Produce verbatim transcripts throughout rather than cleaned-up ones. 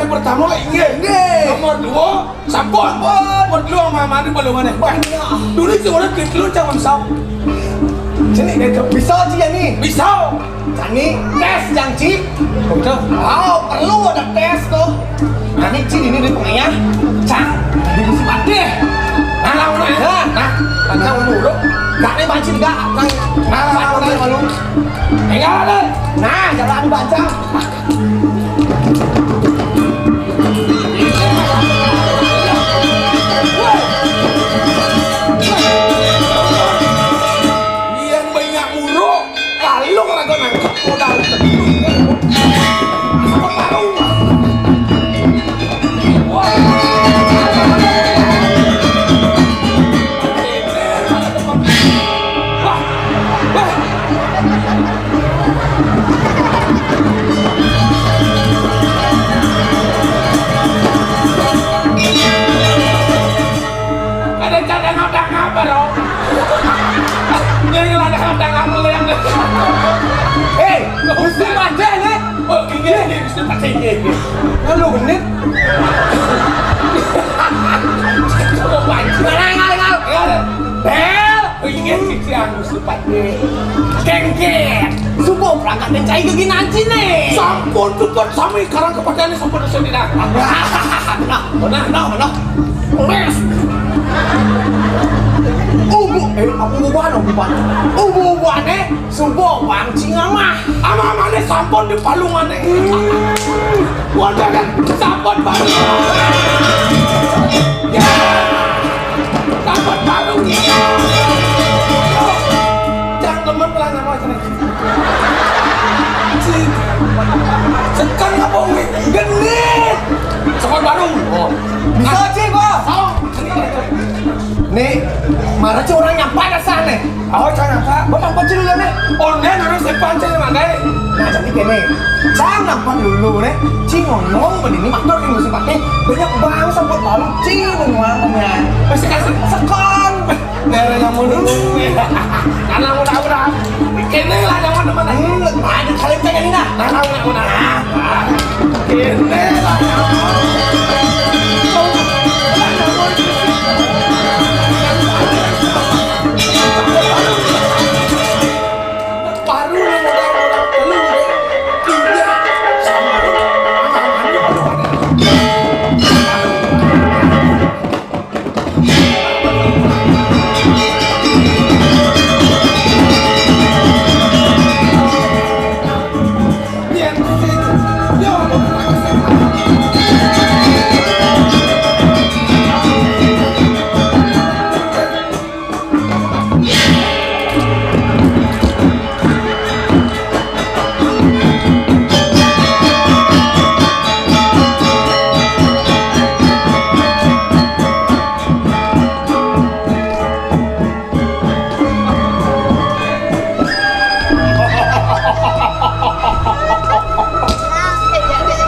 Pertama, inggih. Inggih. Nomor dua, sampun. Sampun. Nomor dua, mamane balungane. Banyak. Dulu sing urip gitu, jangan sok. Sini, gitu. Bisa, Ci, ya, nih? Bisa. Jani, tes, Cang, Ci. Betul. Oh, perlu ada tes, tuh. Jani, Ci, ini di pengayah. Cang, di musim adeh. Nah, lawan aja. Nah, nah, lawan dulu. Gak ada banci, gak. Nah, nah, lawan aja, malu. Enggak ada. Nah, jalan bancang. Yang banyak muruk, lalu raga nangkep modal. Wah. Wah. Wah. Ada cadang-cadang apa, Ro? Yang ada cadang apa, yang Hei, Gusti Panjen, eh? Oh, ini, ini, Gusti Panjen, ini, ini. Lalu genit. Coba Panjen. Ngal, ngal, ngal. Ngal. Bel. Inggih, Gusti Anu Supati. Kengkeng. Subuh berangkat mencari gigi nanti nih. Sampun, sampun, sami karang kepadanya sampun sendiri. Nah, nah, nah, nah. Les. Ubu, eh, apa ubuan, ubuan? Ubu-ubuan, eh. Subuh, bang, cingamah. Ama-amane sampun di palungane. Hmm. Wadah kan, sampun palungan. Ya. Sampun palungan. Cang temen lah nama cang. Cing. Sekang apa, weh? Genit. Sampun palung. Oh. Bisa, Ci, Bos. Oh. Nih, marah, Ci, orang nyapa ada sana. Oh, jangan apa? Bang, apa, Ci, lu nih? Online orang sepan, Ci, makai. Nah, jadi gini, jangan nampak dulu, nih. Ci ngomong begini, matur ini sih pakai banyak banget sampun palung, Ci, ngomongnya. Masih kasih sekon. Daerah yang mau dulu. Karena udah, udah. Kene lah, yang mana, mana? Hmm, ada kalian pengen ini, nah. Nah, nah, nah, nah. Kene lah, yang mau. Baru yang modal-modal telu, ya. Iya. Sama.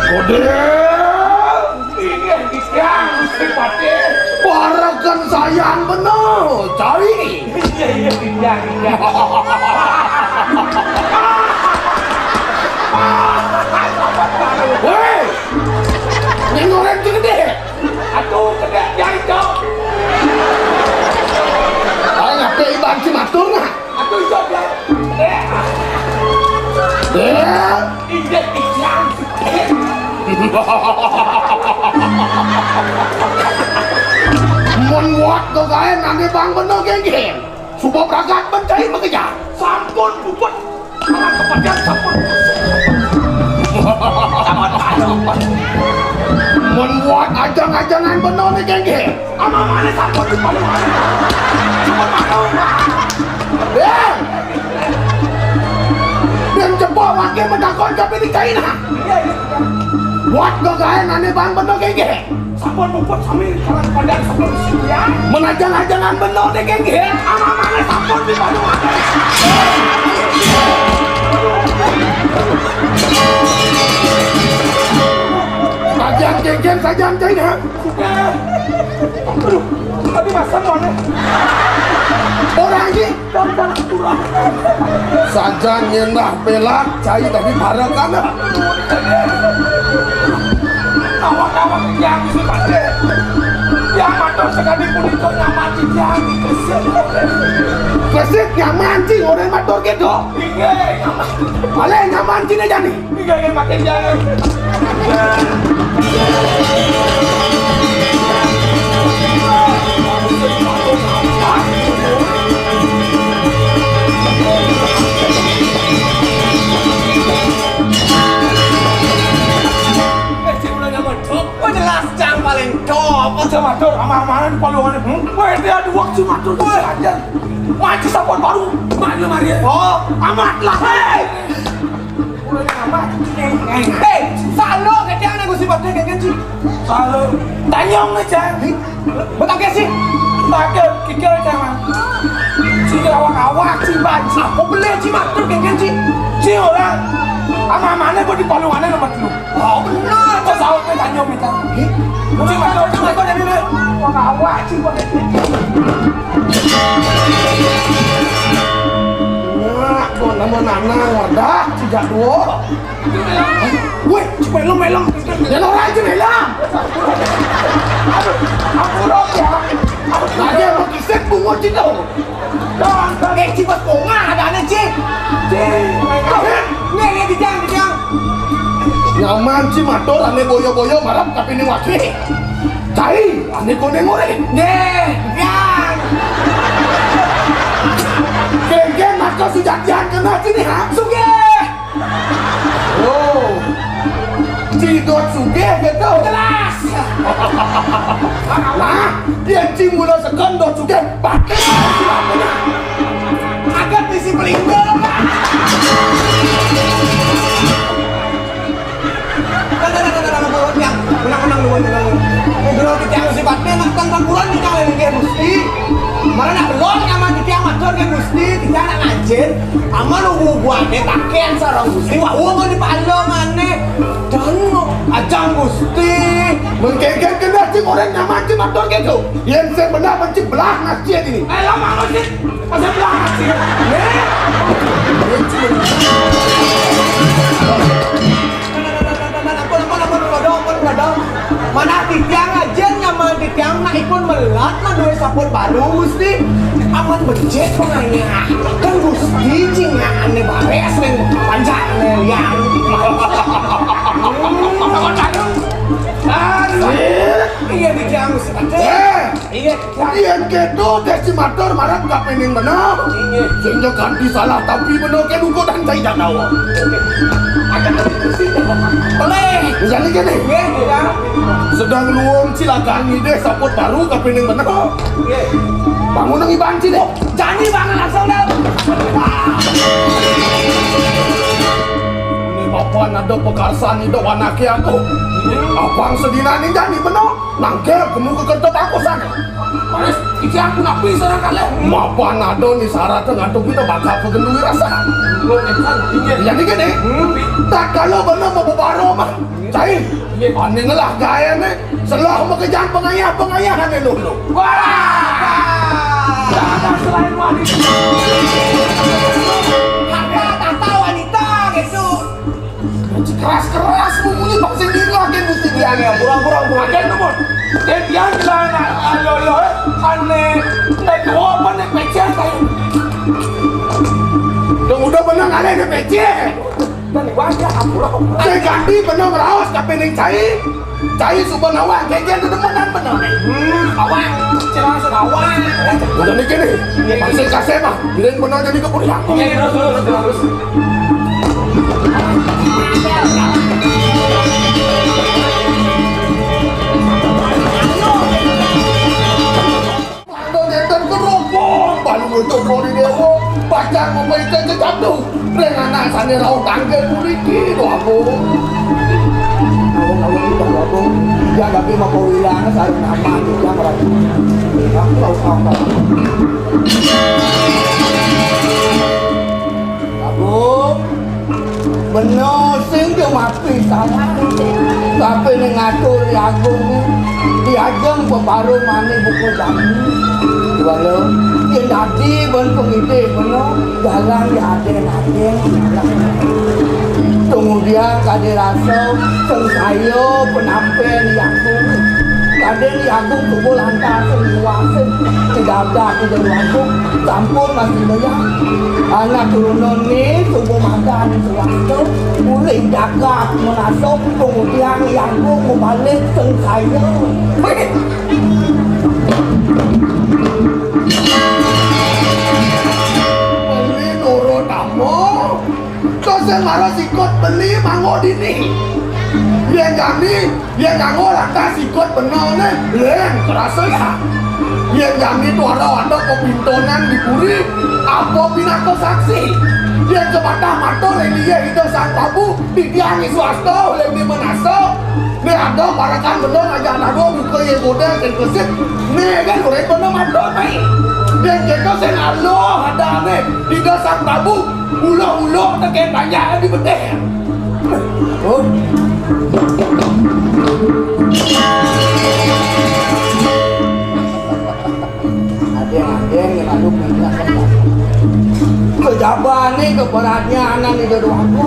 Kode. Inggih, Gusti Patih. Parekan sayan bener, cari. Iya, iya, iya, iya. Woi, yang orang gede. Aduh, kena jari, Cok. Ayo, ngapain banci matur, nah? Aduh, Cok, ya. Eh. Eh. Iya, iya. Mun muat kok gaé nane bang bener, geng, geng. Suba bragat mencai makejar. Sampun puput. Anak kepadan sampun. Sampun anu. Mun muat ajang-ajangan bener nih, geng, geng. Ama mana sampun di palu. Sampun anu. Bang. Dan cepo wakil mentakon tapi di China. Buat gagaen ane bang bener, geng, geng. Sampun puput sami karang padan sampun siang. Menajang-ajangan bener deh, geng, geng. Ama-amane sampun di Banyuwangi. Sajan, geng, geng, sajan, geng, ha? Sudah. Aduh, tapi masa mana? Orang ini. Sajan nyendah pelak, cai tapi parekan. Yang Gusti Patih. Yang matur sakadi punika nyaman titiang. Kresik nyaman, cing, ora matur kéto. Inggih, nyaman. Malih nyaman, cing, jani. Inggih, inggih, Patih, inggih. Eh, cing, ora nyaman, Cok. Oh, jelas, Cang, paling top. Aja matur, amah-amahan palungané. Hmm? Wéh, dia dua cing matur. Wéh, aja. Maju sampun baru. Maju mari. Oh, amat lah. Héi. Udah amat. Héi, salo gedé ana Gusti Patih, kan, Cing? Salo. Tanyong aja. Hih? Betul gak sih? Pakai kikir aja, Mang. Cing, awak-awak, Cing, banci. Apa boleh, Cing, matur, kan, Cing? Cing, orang. Amah-amahané buat di palungané nomor telu. Oh, bener. Kok saut nih tanya minta. Hih? Cing, betul, cing, betul, jadi nih. Wah, awak, cing, betul. Wah, kok nama Nanang, wadah, sejak dua. Wih, cing, melem, melem. Ya, lo aja, melem. Aduh, aku roh ya. Aku lagi mau kisah bungut, cing, tau. Eh, Ci, bos bongah adané, Ci. Ci. Nih, nih, dijang, dijang. Nyaman, Ci, matur ané boyo-boyo marep kapining waki. Cai, ané koné ngoré. Nggih, dijang. Geng-geng maka sujatian kena sini, ha? Sugih. Oh. Ci Dot sugih gitu. Jelas. Nah, yén Ci mula sekon Dot sugih, pakai. Agak bisi pelinggo, Pak. Nah, nah, nah, nah, nah, nah, yang menang-menang dulu, menang. Eh, dulu kita yang sifatnya nak tentang bulan kita lagi kayak Gusti. Mana nak belum nyaman kita yang matur kayak Gusti, kita nak ngajin. Aman ubu-ubuane taken sareng Gusti, wah, wong di palo maneh. Dan ajang Gusti. Mengkengken kena cing orang nyaman cing matur gitu. Yen sing benar mencing belah nasi ini. Eh, lama masih, masih belah nasi. Eh? Ampun, ampun, ampun, padha, ampun, padha. Manah titiang ajin nyaman titiang nak ipun melat madué saput baru, Gusti. Aman becik pengayah. Kan Gusti cingakane baris ning pancane liang. Hmm, sama cakep. Aduh. Iya, titiang, Gusti. Eh. Iya. Yén kéto, Desi matur marang kapining bena. Inggih. Sing kanthi salah tapi bena ké lugu dan cai janawa. Ada sih. Boleh. Jadi gini. Nggih, iya. Sedang luwung cilakan ngidih saput baru kapining bena. Nggih. Bangun nang iban sini. Jani bangun langsung dah. Ini bapak ada pekarsan hidup anaknya aku. Abang sedina ning jani bena. Nangkil kemu ke kerta bakusan. Manis, iki aku nak pisah kalih. Mapan ada ni syarat ngatu kita bakal pegendui rasa. Lo kan, iya. Jadi gini, hmm, tak kalau benar mau bebaro mah. Cai, iya. Ane ngelah gaya nih. Selah mau kejang pengayah, pengayah ane lulu. Wah! Ada selain wanita. Harta tahta wanita gitu. Keras-keras mumuni bangsa diri lagi mesti dia. Iya, iya, kurang, kurang, kurang. Aja numun. Dia, dia bilang, ah, lo, lo, eh, ane, naik gua apa, naik pecel, kayak. Yang udah bener kali naik pecel. Dan wajah, ampura. Saya ganti bener meraos, tapi ning cai. Cai suba nawang, kayak dia dedemenan bener. Hmm, awang, cerah sudah awang. Udah mikir nih, pasti kasih mah. Bilang bener jadi keburian. Iya, terus, terus, terus. Mangda nénten kerupuk, balu nutup bodi déwa, pacang memaita jejadu, ring anak sané rauh tangkil puniki, Dwagung. Agung, agung, Dwagung. Ya, tapi mau kau hilang, sarung nama, juga merasa. Aku tahu apa. Agung. Bena sing jumati salah. Tapi ning ngatur Ri Agung, diajeng pebaru mani buku jani. Walau yen dadi ben pengidih bena, jalan ya aden-aden. Tung Kemudian kadén rasa sengsaya penampilan Agung. Kadén Agung tubuh lantas sing iwasé. Tidak ada tidak Agung. Sampun masih banyak. Anak turunan ni tubuh makan suatu. Mulai jaga menasuk kemudian Agung membalik sengsaya. Ini nurut apa? Kok sing mara sikut beli manggo dini? Yén jani, yén nganggo lantas sikut benelné, lén kerasa ya. Yén jani tuara ada pepintonan di puri, apa pinaka saksi? Yén sebatah mata lén dia Ida Sang Prabu, titiang swasta lén di menasa. Nek ada parekan benel ngajak dado buka yén godel sing kesit. Nek kan urip benel mata mai. Yén kita sing Allah ada nek Ida Sang Prabu. Ulo-ulo tekén banyak di betih. Oh. Adéng-adéng yang anu minyak. Kejabané keberatnya anak di dadu aku.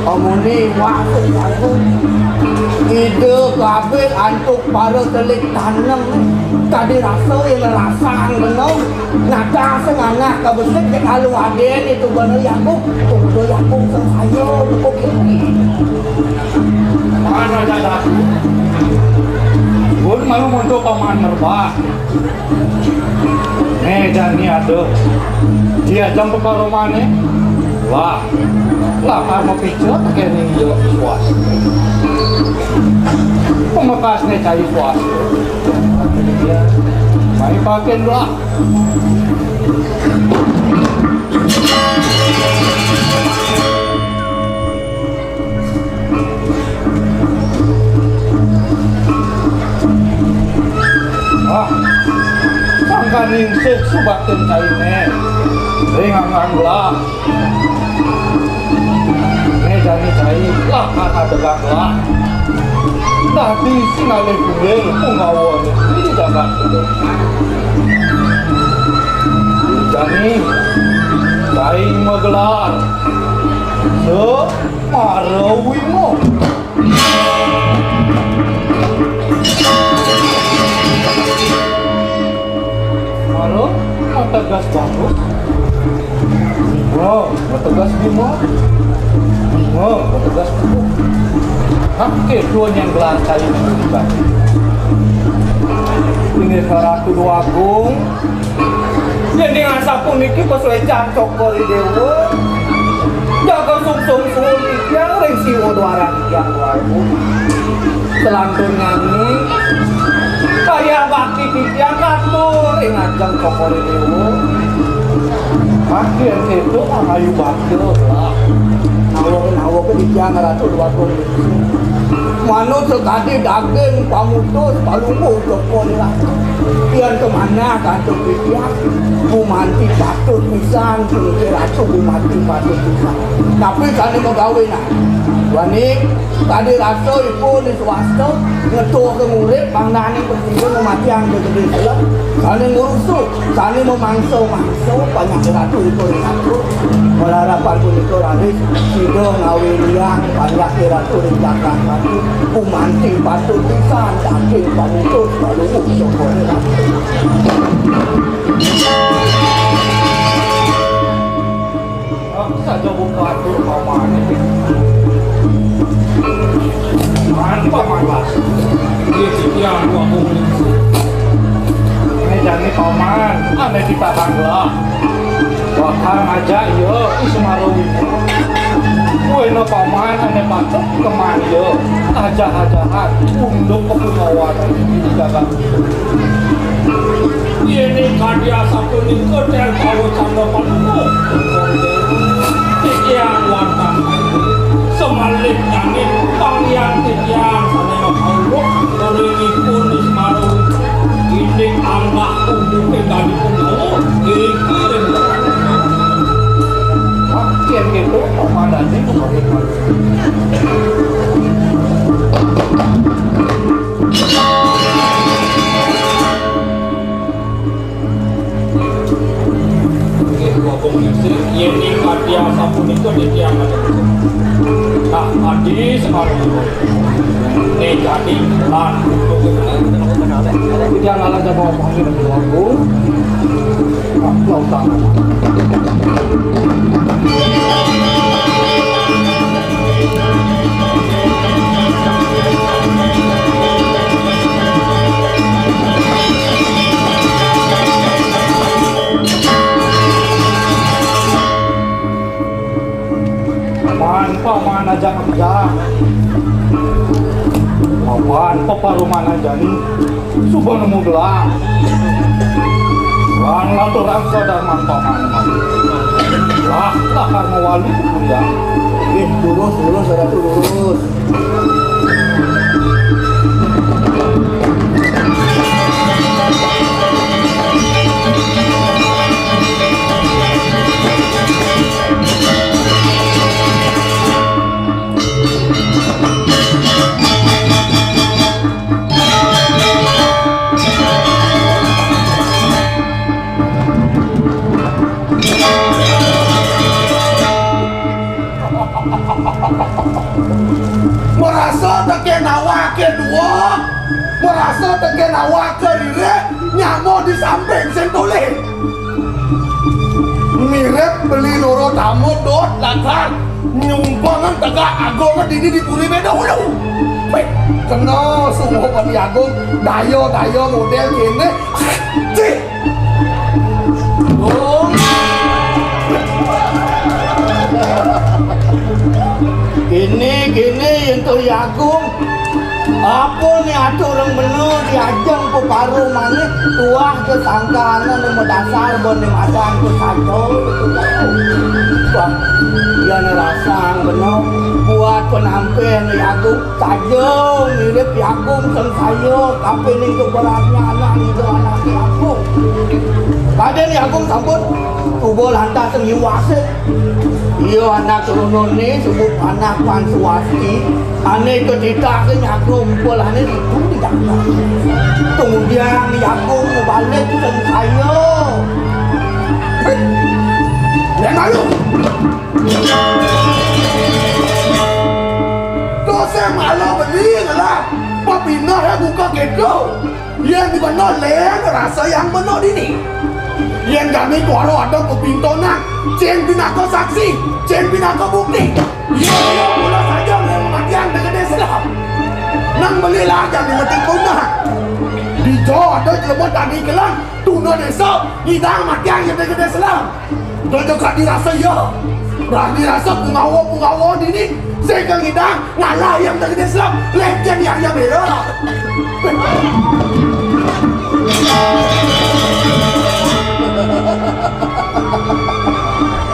Omone wah aku. Ide kabeh antuk para telik tanem. Tadi rasa yang rasang benong. Nata sing anak kabesik cek alu adén itu bener ya aku. Tunggu ya aku sing ayo cukup ini. Mana ada aku? Gue malu untuk paman merbah. Né jani ada. Dia jam pekaromané. Wah. Lah karma pijet kéné ya puas. Pemekasné cai puas. Mai pakin lah. Ah, sangkan ningsih subatin cainé. Ring anggang gelah. Né jani cai lah anak degak gelah. Dadi singalih kuil Punggawa negeri di jagat Kedung. Jani cai magelar. Semara wima. Mara mategas bagus. Bima mategas bima. Bima mategas bima. Hah, kéto nyang gelar cai. Inggih Ratu Déwa Agung. Yén ning asapuniki pasuécan Cokor I Déwa, jaga sungsung suwun titiang ring siwa dwaran titiang wawu. Selantun nyanyi, karya bakti titiang katur ing ajeng Cokor I Déwa. Mangkin kéto angayu bakti lah. Nawa-nawa titiang Ratu Déwa Agung. Manut sakadi daging pamutus palungguh jokon lah. Yén kamanah kantuk titiang, gumanti patut pisan, Gusti Ratu gumanti patut pisan. Tapi sané magawé nah. Wani, tadi rasa ipun di swasta, ngetuh ke ngurip, mangdané penting mematian gedé selem. Sané ngurusu, sané memangsa-mangsa, panjak Ratu ipun ngatur. Malarapan punika raris sida ngawinang panjak Ratu ring jagat mati. Gumanti patut pisan daging pamutus paluwuh Cokor I Déwa. Aku saja buka atur pamane. Man paman las. Iya, iya, aku, aku. Ini jani paman, ané kita tanglah. Bakal ngajak iya, Ismaro Wima. Kuwi no paman ané patut keman iya. Ajah-ajahan, unduk kepungawan di jagat. Yéning kadi asapunika tel kawecana panuwun. Titiang wantah samalih nyaning pangyan titiang sané makauruh, rinipun Ismaro. Indik anggah unduk ing dadi Punggawa, iki ring. Yén kéto, paman dadi. Nggih, Bapak Polisi, yén ing kadi asapunika titiang ngaten. Nih, jadi, nah, jangan ada bawa panggil aku. Lautan. Maan paman aja kerja. Paman peparuman aja nih. Suba nemu gelang. Lan lantaran sadar maan paman. Lah, lakar mawali kuliah. Ih, lurus, lurus, ada tuh lurus. Marasa tekén awaké dua, marasa tekén awaké lirik, nyama di samping sing tolih. Mirip beli loro tamu dot lakar nyumpengan tegak agung dini di puri Beda Hulu. Wih, kena sungguh Bani Agung, daya-daya model kéné. Cih. Agung. Kéné, kéné, yén to Agung. Apa né aturang bena di ajeng peparumané tuah kesangkanan yang madasar bone madan ke saja. Wah, yan rasang bena buat penampén Agung saja mirip Agung sing saya kapining keberatnya anak itu anaké Agung. Kadén Agung sampun tuba lantas ngiwasé. Iya, anak turunané sebut anak Pan Suwasti, ané ketitahé nyaga umpelané itu di dalam. Kemudian Agung balik ke saya. Hei, Len Ayu. Tuh saya malah bening lah. Pepinah ya buka kedo. Yén di bena lén rasa yang bena dini. Yén jani kuara ada pepintonan, cén pinaka saksi, cén pinaka bukti. Yén iya mula saja lén matiang dagedé selam. Nang beli lah jani mati punah. Dija ada jelema tani kelang, tuna desa, ngidang matiang dagedé selam. Dojo kadi rasa iya. Berani rasa pengawa-pengawa dini. Sing ngidang ngalah yang tadi Islam. Lecen yang ya beda.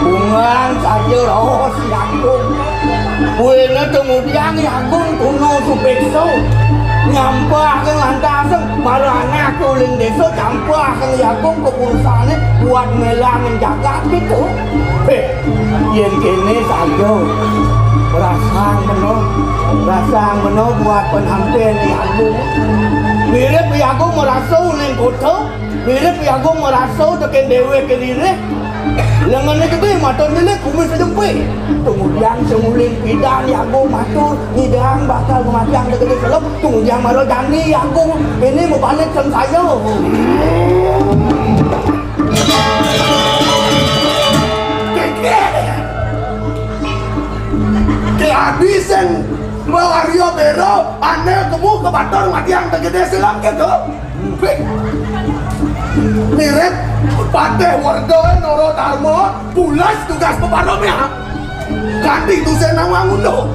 Bungan saja raos Agung. Kuéna kemudian Agung tuna supeksa. Nyampah ke lantas mara anak uling desa campah ke Agung ke urusané buat melangin jagat gitu. Heh, yén kéné saja. Rasang bena, rasang bena buat penampén Agung. Mirip Agung marasa uling kota, mirip Agung marasa tekén déwék ke lirih. Lengené gedé, mata nyelik, kumis jempé. Kemudian semuling pidan Agung matur, ngidang bakal matiang dagedé selam. Kemudian mara jani Agung, ini mabalik sing saya. Kéké. Ké adi sing Arya Béra, ané kemu ke batur matiang dagedé selam gitu. Mirip Patih Werda Nara Darma, pulas tugas peparuman. Kadi tu sing nawang unduk.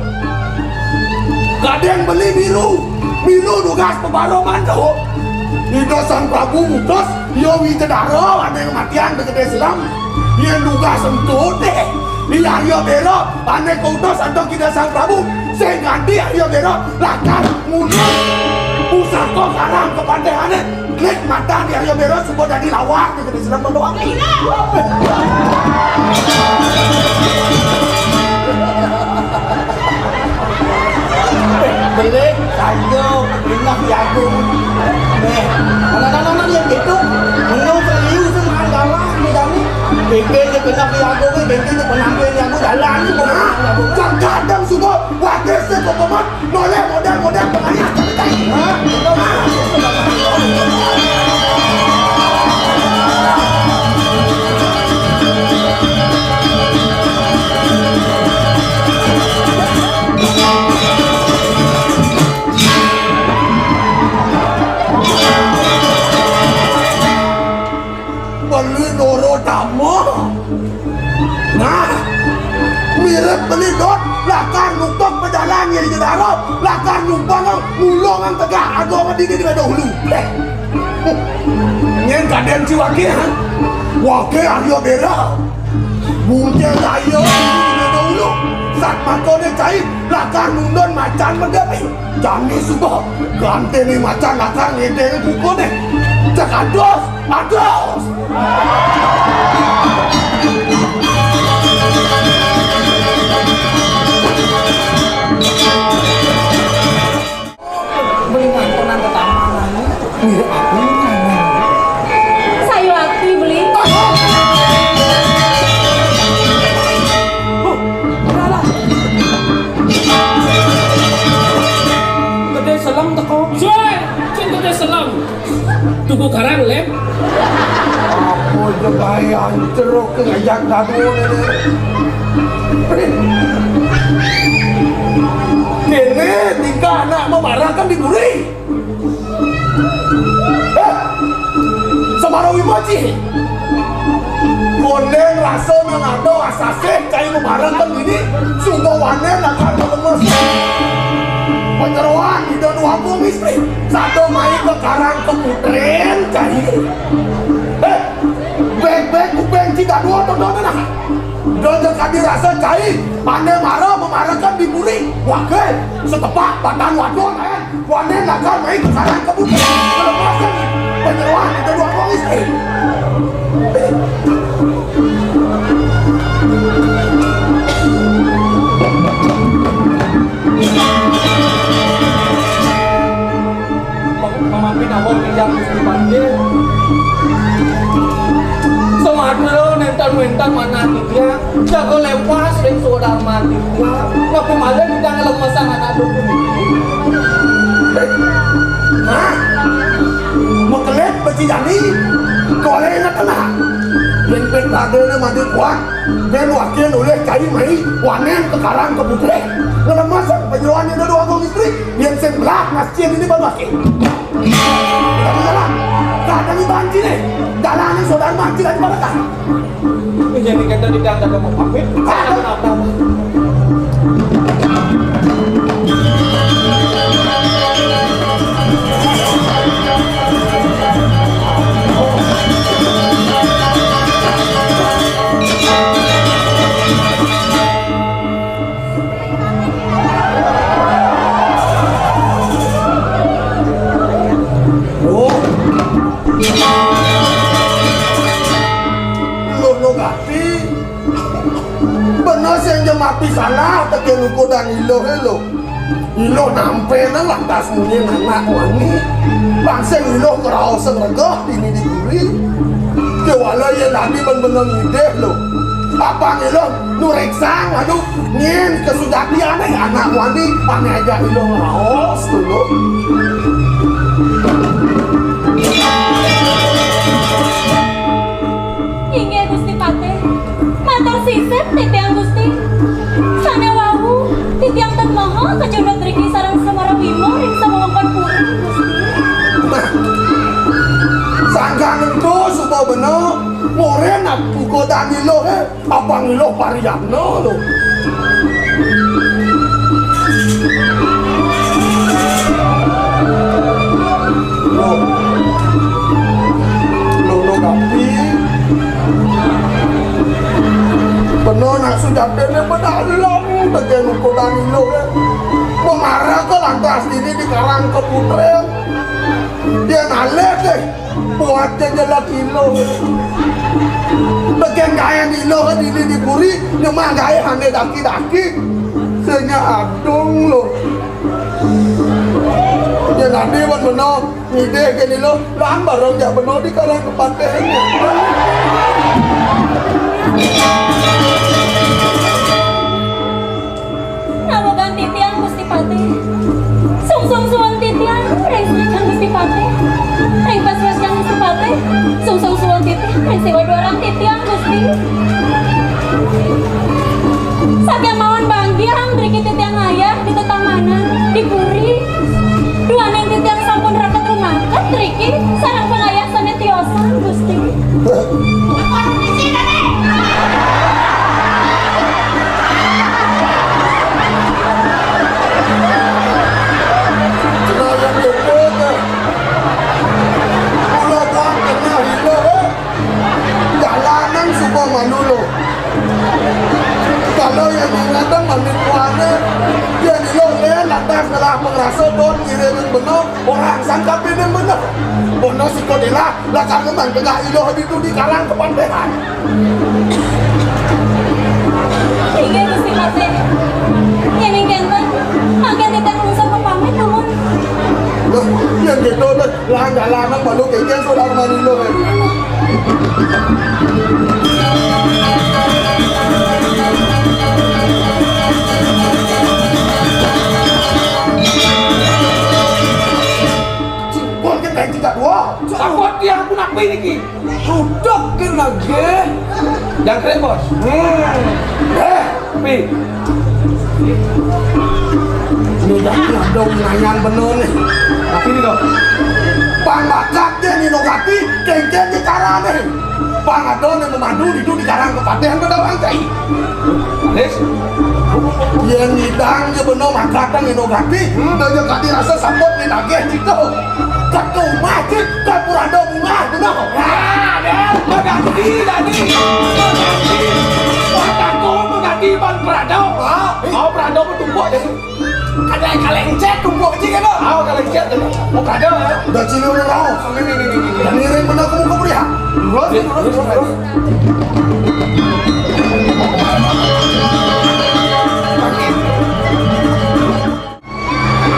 Kadén beli milu, milu tugas peparuman tu. Ida Sang Prabu ngutus, ya Widadara ané matiang dagedé selam. Yén tugas entut deh, Arya Béra ané kutus antuk Ida Sang Prabu. Sing ganti Arya Béra lakar ngunduk pusaka karang ke pantai ané. Klik mata di Arya Béra suba dadi lawak di gedé selam doang. Belik, tanjung, pindah jagung. Nih, anak-anak yang gitu, menurut liu sing makan galah di kami. Bikin di pindah jagung, bikin di penampilan jagung, jalan di penampilan jagung. Kadang suba, wakil sing Darab, lakar nyumbang, ngulung tegak, agung di, di, di dahulu. Eh. Nyén kadén ci waké, ha? Waké Arya Déra. Buncél daya di dahulu. Sat makané cai, lakar nundun macan medépi. Jani suba, gantiné macan lakar ngedéng bukuné. Cék adus, adus. Beli ngantenan tetamanan. Mirip apa ini? Sayuwakti beli. Huh, berapa? Gedé Selem teko. Sing gedé Selem. Tuku garang, Lép. Apa aja baé ancer ke ngajak dadua né. Kéné tingkah anak mabarakan di puri. Héh, Semara Wima ci. Kondén rasa nang ada asasih cai mabarakan dini, suba wanén lakar ngalemes. Panyeroan Ida Déwa Agung Istri, sada mai ka karang kaputrén cai. Héh, bég-bég kuping ci dadua tontonan ah. Da ja kadi rasa cai, ané mara mabarakan di puri. Waké, setepak badan wadon, eh. Wanén lakar mai ka karang kaputrén. Ngalemesan panyeroan Ida Déwa Agung Istri. Mamampin awak titiang Gusti Panggih. Samatra nénten-nénten manah titiang, jaga lépas ring swadarman titiang. Napi malih titiang nglemesang anak dukuh niki? Hah? Makelit beci jani? Kolé inget nah. Yén pit ragané mandi kuat, bén waké nolih cai mai, wanén ka karang kaputrén. Nglemesang panyeroan Ida Déwa Agung Istri, yén sing belah ngascin ini baru waké. Kadang jalan. Kadang banci né. Jalané swadarman ci lagi pada kan. Ini jadi kata di dalam mau pamit. Kadang apa? Oh. Loh, no gati. Bener sing jemapi salah tekén ukudan Iluh, Iluh. Iluh nampénang lantas munyin anak muani. Pang sing Iluh kraos sing regeh dini di puri. Kéwala yén dadi ben bener ngidih, Luh. Apang Iluh nuriksang, aduh, nyén kasujatiané anak muani, ané ajak Iluh ngraos, to, Luh. Inggih, Gusti Patih. Matur sisip titiang, Gusti. Sané wau titiang ten maha kajundut riki sareng Semara Bima ring sawewengkon puri, Gusti. Nah, sangkan ento suba bena, murin buka dani lo, eh. Abang Iluh pariyatna lo. Lo. Lo, lo, tapi. Bener nak sujatiné pedalem tekén ukudan Iluh, eh. Mara ka lantas dini di karang kaputrén. Yén alih deh. Buat jejelat Iluh. Tekén gaé Iluh dini di puri, nyemah gaé ané daki-daki. Sing adung lo. Yén adi wan bena ngidih kén Iluh, lan bareng jak bena di karang kapatih. Nawegang titiang, Gusti Patih. Sungsung suwun titiang ring suécan Gusti Patih. Ring pasuécan Gusti Patih. Sungsung suwun titiang ring siwa duaran titiang, Gusti. Sakémaon banggiang driki titiang ayah di tetamanan, di puri. Duaning titiang sampun raket rumaket driki sareng pangayah sané tiosan, Gusti. Setelah pengrasa don ngiring beno, orang sangkapin beno. Beno siko dela, lakar ngemang tengah iloh ditu di karang kepantehan. Inggih, Gusti Patih. Yén kénten, mangkin titiang lungsur pamit nuwun. Loh, yén gitu, Dek, lah jalan malu kéngkén saudara manilo, ya. Cimpul kan kayak tiga dua. Takut dia pun apa ini ki? Duduk kan lagi. Jangkrik, Bos. Hmm. Eh, Pi. Ini dah dong nanyang bener nih. Tapi ini dong. Pang bakat dia nih, no kaki, kéngkén di karang nih. Pang ada nih memandu di, di karang kepaten pada bangkai. Nis. Yang ngidang dia bener makatan nih, no kaki. Hmm. Dia kaki rasa sambut nih nagih gitu. Ketumah cik, kapuranda bunga, bunga. Wah, dah. Mengganti tadi. Mengganti. Mengganti, mengganti ban perada. Ah, mau perada bertumpuk jadi. Ada kaleng cat tumpuk cik kan? Ah, kaleng cat jadi. Mau perada, ya? Udah cili udah tahu. Ini, ini, ini, ini. Dan ngiring benar kamu ke pria. Terus, terus, terus, terus.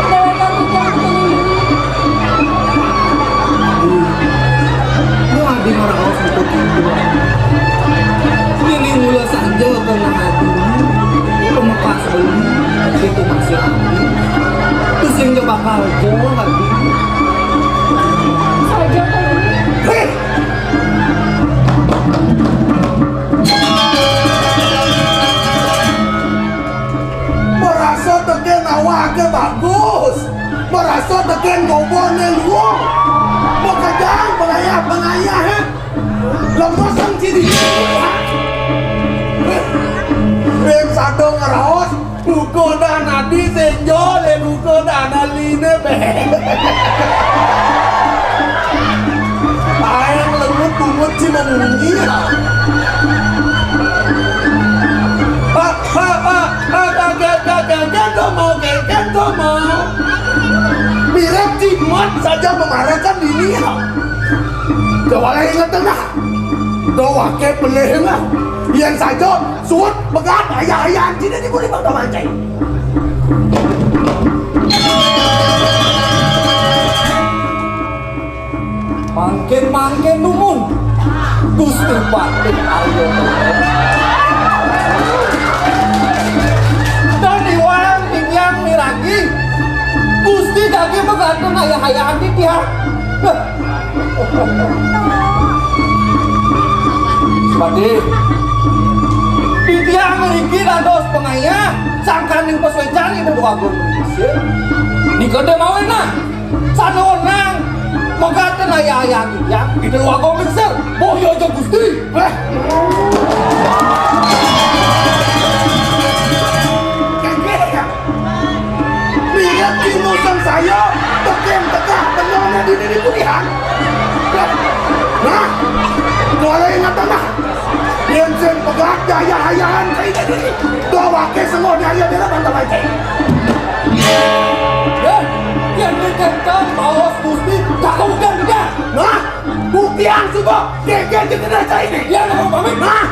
Déwék kan titiang keturunan. Lu adi maraos ikut itu. Ini mula saja kena hati. Pemekas beli itu masih adi. Terus yang coba kerja hati. Saja kan. Hei! Merasa tekén awak ke bagus. Merasa tekén bobone luung. Makejang pengayah-pengayah, eh. Lemes sang ciri. Beng sadong raos, buka dan adi senjol, eh, buka dan aline, beng. Aeng lengut bungut si memunyi. Ha, ha, ha, ha, kaget, kaget, kaget, mau, kaget, mau. Mirip jimat saja memarahkan dini. Coba lagi ingat tengah. Doa ke pelih lah. Yang saja suut pegat ayah-ayah anjingnya di kulit bangga mancai. Mangkin-mangkin numun Gusti Patih Arya. Dan iwang titiang miragi Gusti daging begantung ayah-ayahan titiang. Patih, titiang mriki dados pengayah sangkaning pasuécan Ida Déwagung. Nika té mawénang. Sanonang megaten ayah-ayah titiang, Ida Déwagung Lingsir. Boya aja Gusti. Wah. Mirip timu sangsaya, tekén tegah benone di diri pilihan. Nah, mulai ingat nah. Yén sing pegat daya-ayahan kayak tadi. Dua wakil semua daya bela bantah baik. Yén, yén kénten baos Gusti, tak kemudian juga. Nah, buktian suba, geger jenenah cai ini. Ya, nggak mau pamit. Nah.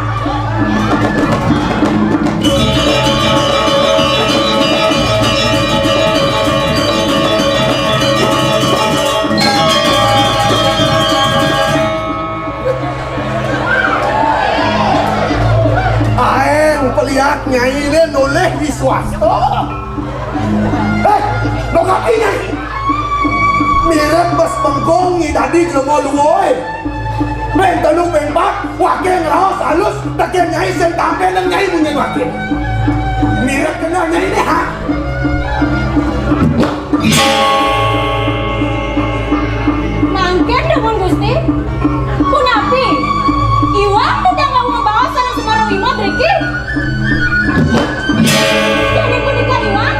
Aéng peliak nyai lé nolih di swasta. Héh, lo kaki nyai. Mirip bes bengkong ngi dadi jelema luwoi. Mén telu mén pat, wakil ngraos alus, tekén nyai sing tampil nang nyai munyin wakil. Mirip kena nyai né, ha? Mangkin dumun Gusti, punapi? Iwang titiang wau mabaos sareng Semar Wiman mriki. Yén punika iwang,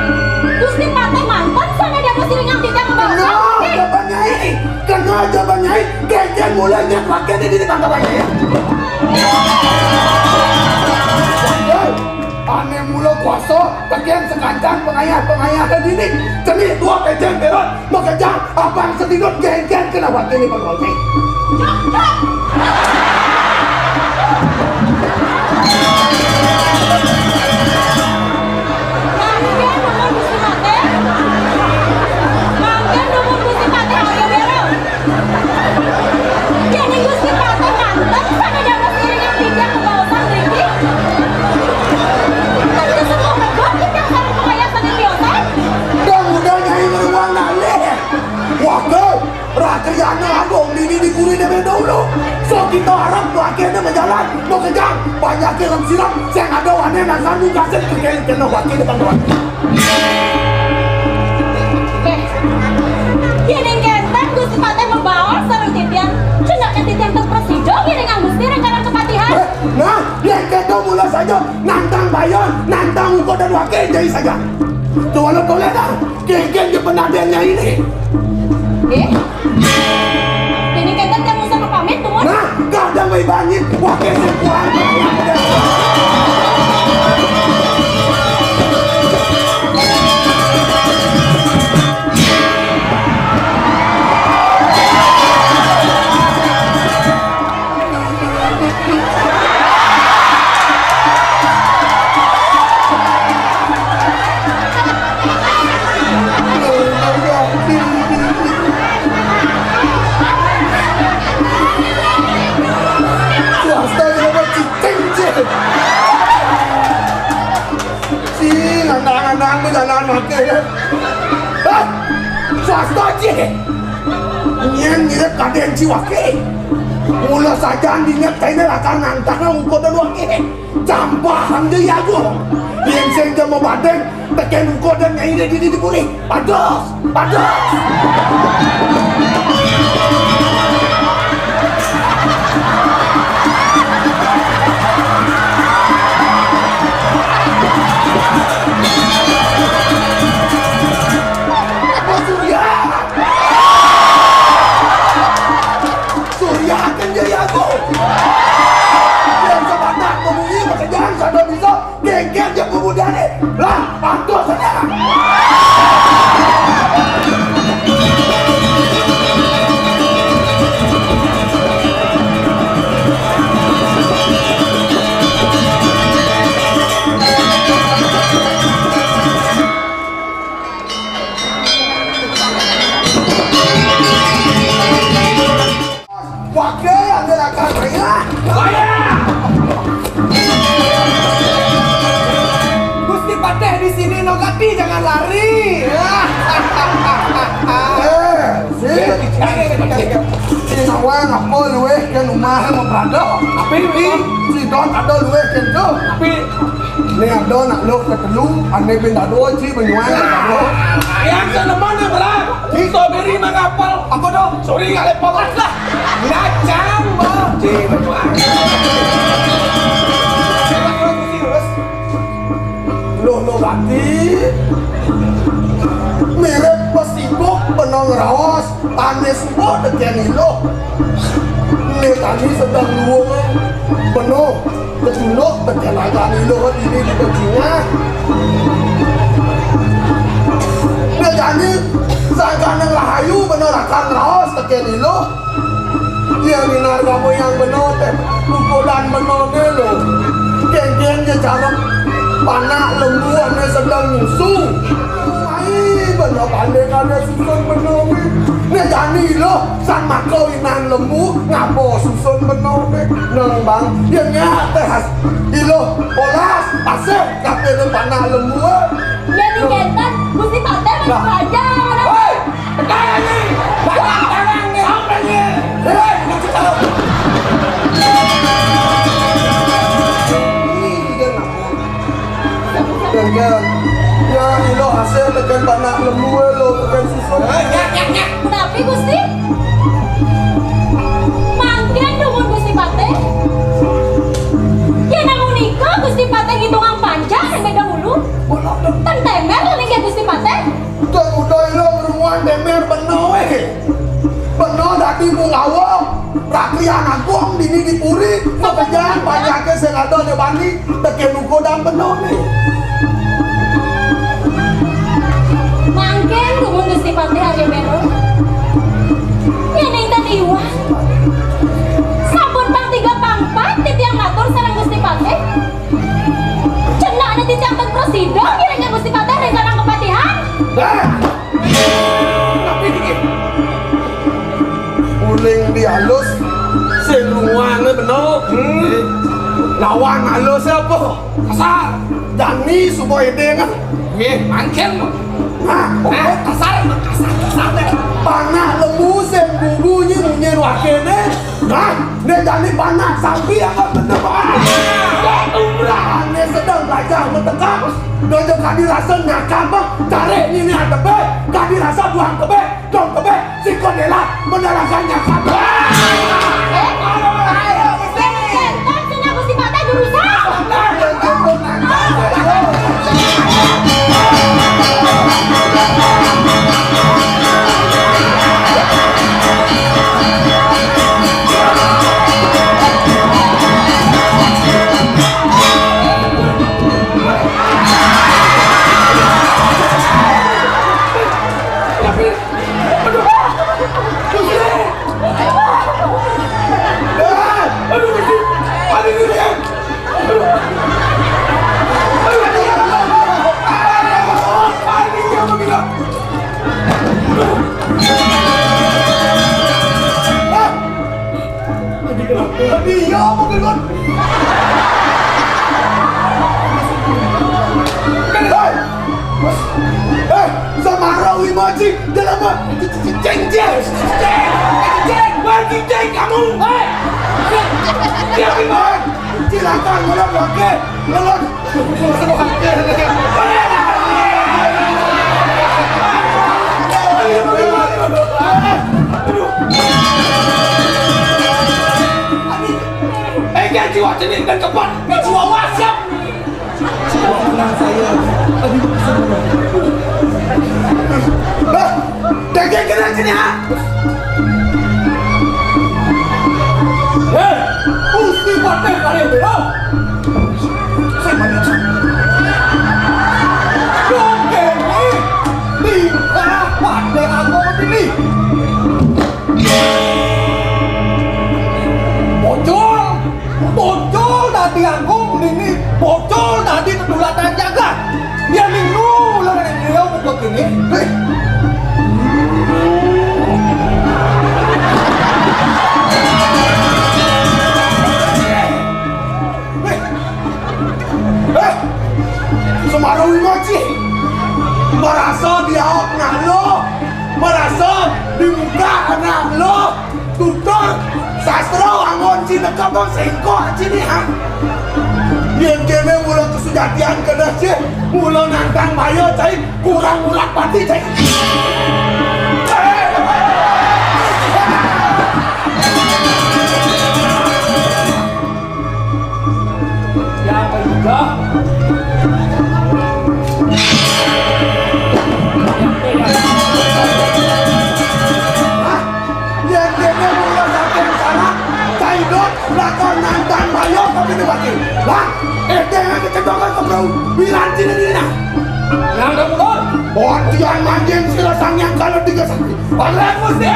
Gusti Patih manten sané dados iringang titiang mabaos. Kena jaban nyai, kena jaban nyai, kéngkén mula nyat wakil di diri tanggapan nyai. Ané mula kuasa, tekén sekancang Ayah pengayah dini, cenik tua pecen berot, makejang abang sedidut genggen kena wakil ni pengolek. Mangkin dumun Gusti Patih. Mangkin dumun Gusti Patih, ayo berot. Jadi Gusti Patih nganten sané dados iringan titiang bebaosan mriki. Tentu sepuh regot titiang sareng pengayah sané tiosan. Dong udah Nyai ngruang ngalih. Wah, Rakriyana Agung dini di puri dewek dahulu. So kita harap wakilnya berjalan, mau kejang, banyak yang siram, saya ada wane nasan nugasin ke kena wakil depan. Béh, yén ing kénten Gusti Patih mabaos sareng titiang, cendak titiang teu prasida ngiringang Gusti ring kanan kapatihan. Eh, nah, yén kéto mula saja nantang bayon, nantang ukodan wakil jai saja. Tuh, walau boleh dah, kéngkén je penadén nyai né. Eh? Yén ing kénten tiang nunas pamit, tumun. Nah, kadang baé bangit, wakil sing kuat. Swasta yang dapat cicing, cik. Cing, anak-anak berjalan makan, ya. Hah? Swasta, cik. Nyén nyirep kadén ci wakil. Mula sajan dinyep kaina lakar nantang ukodan wakil. Campah anja jago. Yén sing ja mabadeng, tekén ukodan nyai dé dini di puri. Pados! Pados! Surya! Surya akan jadi aku. Yang sepatak memuji pekerjaan sada bisa, geger je pemudané. Lah, patuh saja. Pakai ambil akal saya. Gusti Patih di sini, Nogati jangan lari. Eh, si, si Nawang apa luweh ke rumah mau berada? Tapi si Don ada luweh ke tu. Tapi Né ada nak luh ketelu, ané bin dado ci benyuan dado. Yang seneman yang berat. Ci strawberry mangapel. Apa dong? Sorry, nggak level lah. Ngacang, Bang. Ci benyuan. Luh, luh bati. Mirip pesibuk benong raos. Tani suba tekén iluh. Né tani sedeng luung. Benung kecunduk tekén agan iluh dini di bejingah. Né jani sangkaning rahayu benung rakan raos tekén iluh. Yén minar kamu yang benung téh, ukuran benung né lo. Kéngkén ja carem panak lembu ané sedeng nyusu. Ai, benung pandé kadé susun benung né. Né jani lo. Sang makawinan lembu, ngaba susun benung né. Neng bang, yén nyak téh has, iluh, polas, pasir, kabéh né panak lembu, eh. Yén ing kénten, Gusti Patih. Nah. Raja. Woi, percaya ni. Barang, barang ni. Apa ni? Hei, nak cakap. Ini dia nak. Kéngkén. Ya, iluh hasil tekén panak lembu, eh, lo tekén susun. Eh, nyak, nyak, nyak. Punapi, Gusti? Mangkin dumun Gusti Patih? Yén amunika Gusti Patih ngitungang panjang lebih dahulu. Ten témér niki Gusti Patih. Ten udah iluh ngruan témér benung, eh. Benung dadi Punggawa. Rakryan Agung dini di puri, makejang panjaké sing ada di bani, tekén ukuran benung né. Hah? Tapi dikit. Uling dialus, sing ruange beno. Hmm. Lawan alus apa? Kasar. Jani suba ide kan? Nggih, mangkin. Hah? Hah? Kasar, kasar, kasar deh. Panak lembu sing bunyi, munyi ruakene. Nah, ne jani panak sampi apa bener, Pak? Umrahane sedang gajah metekak. Dojo kadi rasa nyakap, tarik ini ada be, kadi rasa buang ke be, dong ke be, sikon ela, mendarahkan nyakap. Ayo, Gusti. Kan sudah Gusti Patah jurusan. Dia apa, Gendut? Hei! Eh, Samara Wimaji, dalam apa? Ceng, ceng, ceng, ceng, ceng, kamu. Hei! Dia Wimaji, silakan ngelon lagi, ngelon. Eh, dia jiwa cening dan kepan, dia jiwa wasiat. Jiwa menang saya. Aduh, Bah, daging kena kena. Hei, Gusti Patih Kaling Biro. Dongeng ini tingkah Patih Agung ini. Bocor, bocor dadi agung ini, bocor dadi tetulatan jagat. Yen minggu ulah ning dia begini. Hei. Hei. Eh, Semara Wimoci. Merasa diaok anak lo. Merasa dibuka anak lo. Tutur sastra wangun cinekep sengkok cini, ha. Yen kene mula kesujatian kena cih, mula nantang maya cai kurang ulat pati cai. Yang ketiga. Hah? Yen kene mula saking salah, cai dot lakon nantang mayo kepene bati. Lah, eh, dengan kecendongan ke perahu, bilang cina dina. Yang kamu dot. Oh, tiang manjing sila sang yang kalau tiga sakti. Oleh Gusti.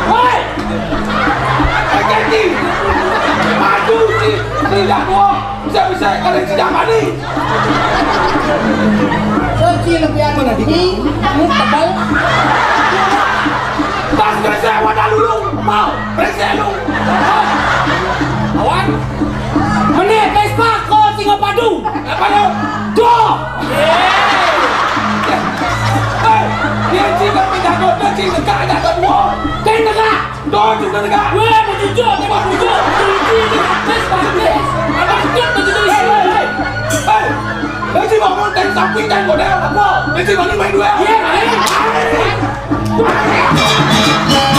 Woi! Hati-hati. Maju, si, si jago. Bisa-bisa kalian tidak mati. Kecil lebih apa nanti? Ini tebal. Pas geser wadah dulu. Mau, geser lu. Awan. Meneh Vespa ko Singapadu. Apa lu? Duh. Hei, dia cakap pindah kota, cakap dekat, dekat semua. Kan dekat. Tuh, juga dekat. Weh, mau jujur, mau jujur. Kunci dekat, habis, habis. Abang dekat, mau jujur. Hei, hei, hei. Hei, dia cuma mau tanya sapi, tanya model. Apa? Dia cuma ni main duel. Iya, main. Main. Main.